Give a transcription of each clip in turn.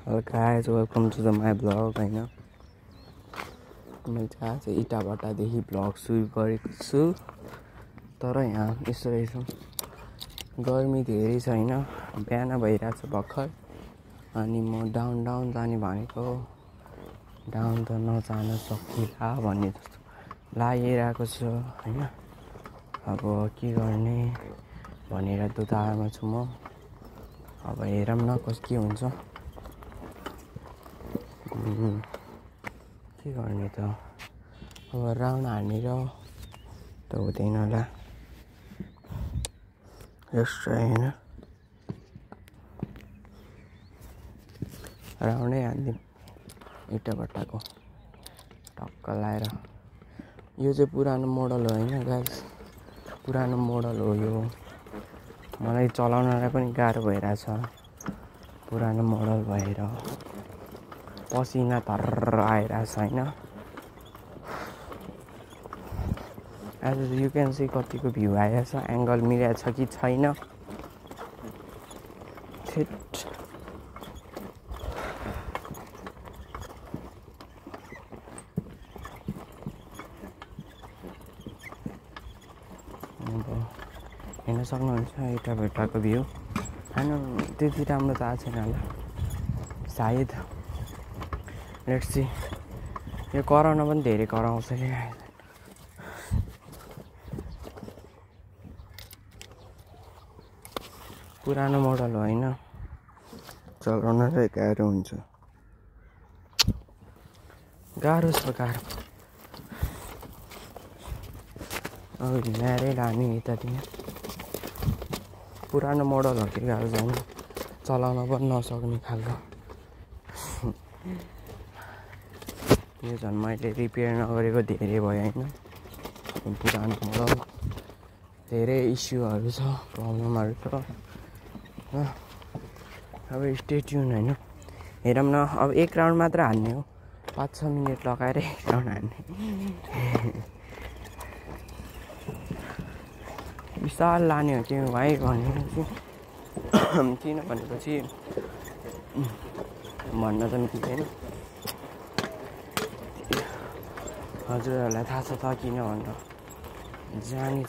Hello guys, welcome to my vlog हैन मैले चाहिँ आज इटाभाटादेखि भ्लग सुरु गरेको छु तर यहाँ यसो रहेछ गर्मी धेरै छैन बिहान भइरहेछ भर्खर अनि म डाउन जाने भनेको डाउन त नजान सकिला भन्ने जस्तो लागिरहेको छ हैन अब के गर्ने भनेर दुधारमा छु म अब हेरौँ न के हुन्छ के गर्ने त अब राउन्ड हानेर त हुँदैन होला यस्तो हैन राउन्डै हान्दिउँ इटाभाटाको टक्क लाएर यो चाहिँ पुरानो मोडल हो हैन गाइस पुरानो मोडल हो यो मलाई चलाउनलाई पनि गाह्रो भइरहेछ पुरानो मोडल भएर पसिना धर्र आइरहेछ हैन आज यु क्यान सी कतिको भ्यू आएछ एंगल मिलेछ कि छैन थिट हेर्न सक्नुहुन्छ इटाभाटाको भ्यू हैन त्यति राम्रो त आएको छैन होला सायद लेट्स सी यो कराउन पनि धेरै कराउँछ के पुरानो मोडल हो हैन चलाउन चाहिँ गाह्रो हुन्छ गाह्रो छ गाह्रो अब ल्याएरै लाने यतातिर पुरानो मोडल हो कि गाह्रो छैन चलाउन पनि नसक्ने खालको यो झन् मैले रिपेयर नगरेको धेरै भयो हैन पुरानो मोडल धेरै इस्युहरू छ प्रब्लमहरू छ अब स्टे ट्युन हैन हेरौँ न अब एक राउन्ड मात्र हान्ने हो 5-6 मिनेट लगाएर एक राउन्ड हान्ने विशाल लाने हो कि भाइ भनेपछि किन भनेपछि भन्न त मिल्दैन हजुरहरूलाई थाहा छ त किन भनेर जाने छ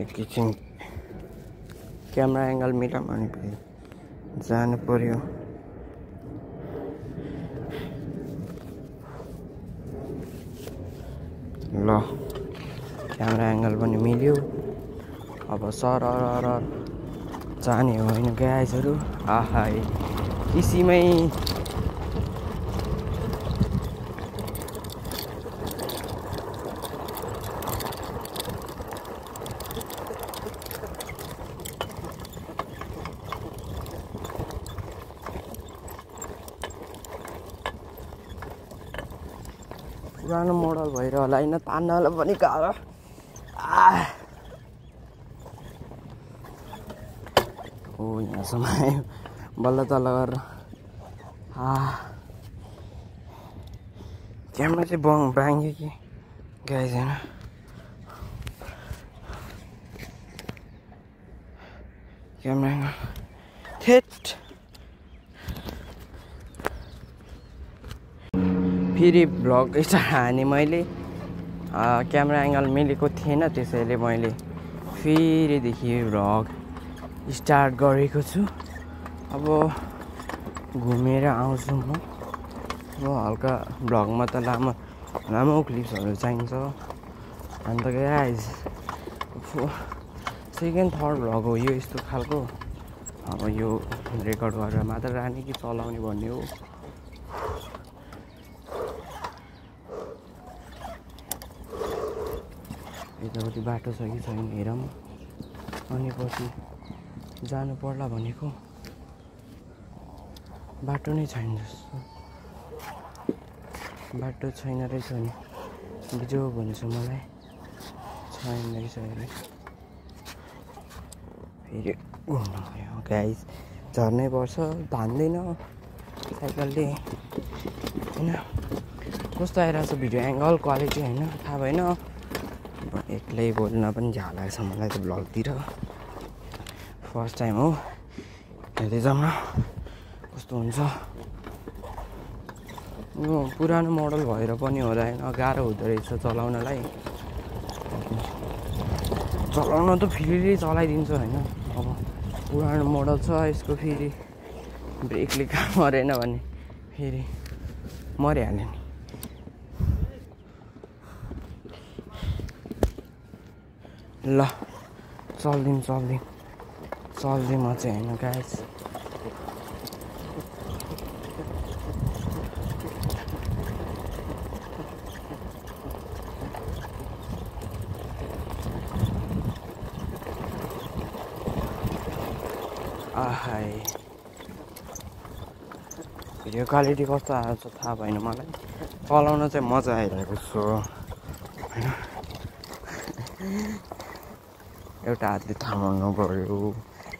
एकैछिन क्यामेरा एङ्गल मिलाउँ भने जानु पर्यो ल क्यामेरा एङ्गल पनि मिल्यो अब सरर जाने हो हैन गाइजहरु आहा किसिमै पुरानो मोडल भएर होला हैन तान्नलाई पनि गाह्रो ओ यहाँसम्म आयो बल्ल तल्ल गरेर क्यामेरा चाहिँ बाङ्ग्यो कि गाइज हैन क्यामेरा थेट फेरि भ्लग यसो हाने मैले क्यामेरा एङ्गल मिलेको थिएन त्यसैले मैले फेरिदेखि भ्लग स्टार्ट गरेको छु अब घुमेर आउँछु म हल्का भ्लगमा त लामो क्लिप्सहरू चाहिन्छ अन्त गाइज सेकेन्ड थर्ड भ्लग हो यो यस्तो खालको अब यो रेकर्ड गरेर मात्र राख्ने कि चलाउने भन्ने हो यतापट्टि बाटो छ कि छैन हेरौँ अनि पछि जानु पर्ला भनेको बाटो नै छैन जस्तो बाटो छैन रहेछ नि बिजो भन्छु मलाई छैन रहेछ अहिले फेरि घुम्नु गयो गाइज झर्नै पर्छ धान्दैन साइकलले होइन कस्तो आइरहेको छ भिडियो एङ्गल क्वालिटी होइन थाहा भएन एक्लै बोल्न पनि झ्याल लाग्छ मलाई त भ्लगतिर फर्स्ट टाइम हो हेर्दै जाऊँ न कस्तो हुन्छ यो पुरानो मोडल भएर पनि होला होइन गाह्रो हुँदो रहेछ चलाउनलाई चलाउन त फेरि चलाइदिन्छ होइन अब पुरानो मोडल छ यसको फेरि ब्रेकले काम गरेन भने फेरि मरिहाल्यो नि ल चल्दिउँ म चाहिँ होइन गाइस आहाई भिडियो क्वालिटी कस्तो आएको छ थाहा भएन मलाई चलाउन चाहिँ मजा आइरहेको छ होइन एउटा हातले थामाउनु पऱ्यो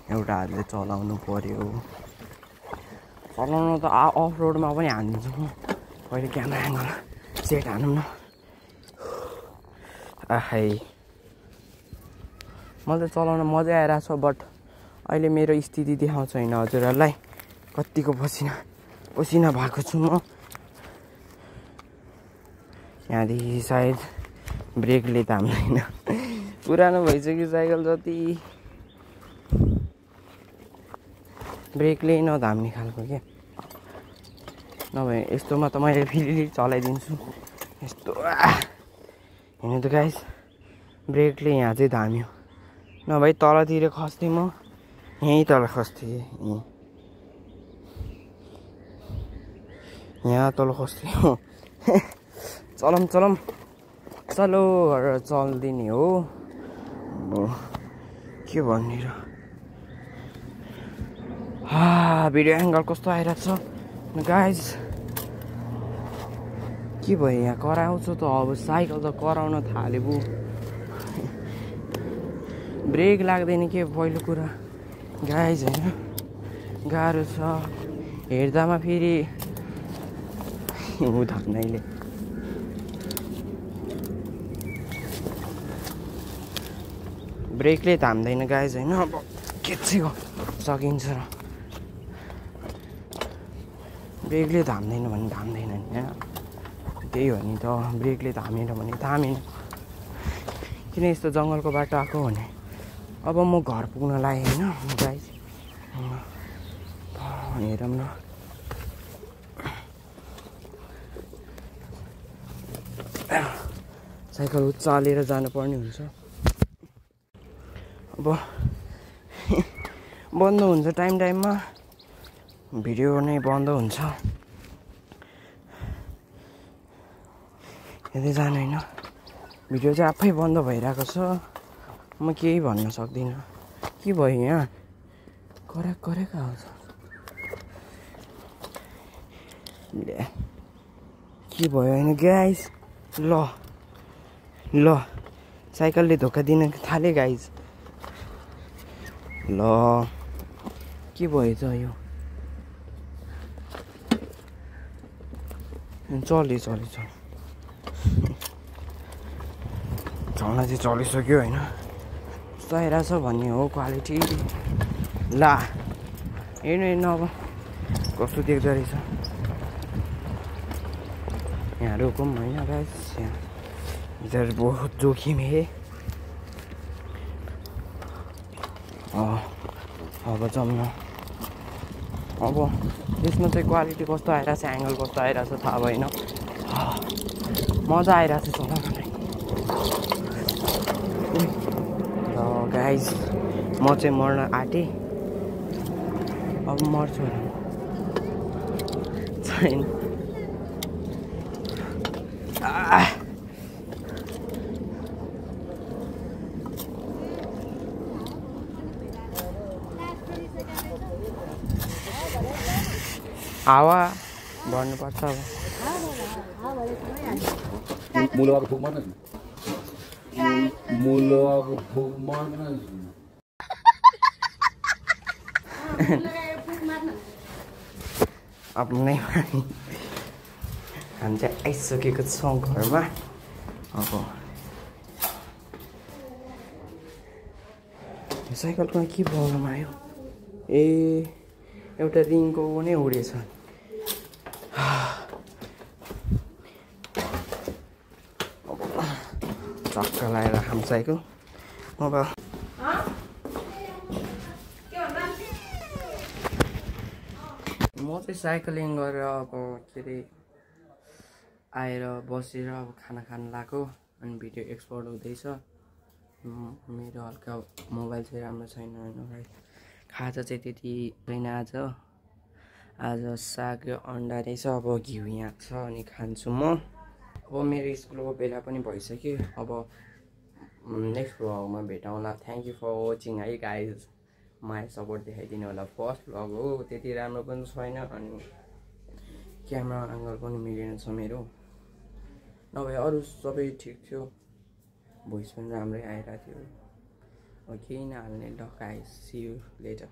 एउटा हातले चलाउनु पऱ्यो चलाउनु त अफ रोडमा पनि हानिदिन्छु म पहिले क्यामेरा एङ्गल सेट हानौँ न आहाई मलाई त चलाउन मजा आइरहेको छ बट अहिले मेरो स्थिति देखाउँछ होइन हजुरहरूलाई कतिको पसिना भएको छु म यहाँदेखि सायद ब्रेकले थाम्दैन पुरानो भइसक्यो साइकल जति ब्रेकले नधाम्ने खालको क्या नभए यस्तोमा त मैले फेरि चलाइदिन्छु यस्तो हेर्नु त गाइस ब्रेकले यहाँ चाहिँ धाम्यो नभए तलतिर खस्थेँ म यहीँ तल खस्थेँ यहाँ तल खस्थेँ चलम चलो गरेर चल्दिने हो के भन्ने र भिडियो एङ्गल कस्तो आइरहेको छ गाइज के भयो यहाँ कराउँछ त अब साइकल त कराउन थाल्यो बु ब्रेक लाग्दैन के पहिलो कुरा गाइज होइन गाह्रो छ हेर्दामा फेरि धान्नैले ब्रेकले थाम्दैन गाइज होइन अब के चाहिँ सकिन्छ र ब्रेकले थाम्दैन भने थाम्दैन नि होइन त्यही हो नि त ब्रेकले थामेन भने थामेन किन यस्तो जङ्गलको बाटो आएको भने अब म घर पुग्न लागेँ होइन गाइज हेरौँ न साइकल चालेर जानुपर्ने हुन्छ अब बन्द हुन्छ टाइममा भिडियो नै बन्द हुन्छ हेर्दै जानु होइन भिडियो चाहिँ आफै बन्द भइरहेको छ म केही भन्न सक्दिनँ के भयो यहाँ कराक आउँछ के भयो होइन गाइज ल साइकलले धोका दिन थाले गाइज ल के भयो त यो चल्यो चल्न चाहिँ चलिसक्यो होइन कस्तो आइरहेछ भन्ने हो क्वालिटी ला हेर्नु अब कस्तो देख्दो रहेछ यहाँ रोकौँ होइन गाइस यहाँ इधर बहुत जोखिम है अब जाऊँ न अब यसमा चाहिँ क्वालिटी कस्तो आइरहेछ एङ्गल कस्तो आइरहेछ थाहा भएन मजा आइरहेछ चलाउनलाई र गाइस म चाहिँ मर्न आँटेँ अब मर्छु होला छैन हावा भर्नुपर्छ अब आफ्नै हामी चाहिँ आइसकेको छौँ घरमा। अब साइकलमा के प्रब्लम आयो ए एउटा रिङको नै उडेछ। चक्का लगाएर हाम्रो साइकल अब म चाहिँ साइक्लिङ गरेर अब के अरे आएर बसेर अब खाना खानु लाग्यो अनि भिडियो एक्सपोर्ट हुँदैछ। मेरो हल्का मोबाइल चाहिँ राम्रो छैन होइन। खाजा चाहिँ त्यति छैन आज साग र अन्डा रहेछ। अब घिउ यहाँ छ अनि खान्छु म। अब मेरो स्कुलको बेला पनि भइसक्यो। अब नेक्स्ट भ्लगमा भेटौँला। थ्याङ्क यू फर वाचिङ है गाइज। मलाई सपोर्ट देखाइदिनु होला। फर्स्ट भ्लग हो त्यति राम्रो पनि छैन अनि क्यामेरा एङ्गल पनि मिलेन छ मेरो। नभए अरू सबै ठिक थियो। भोइस पनि राम्रै आइरहेको थियो। केही नहाल्ने ल गाइज सी यू लेटर।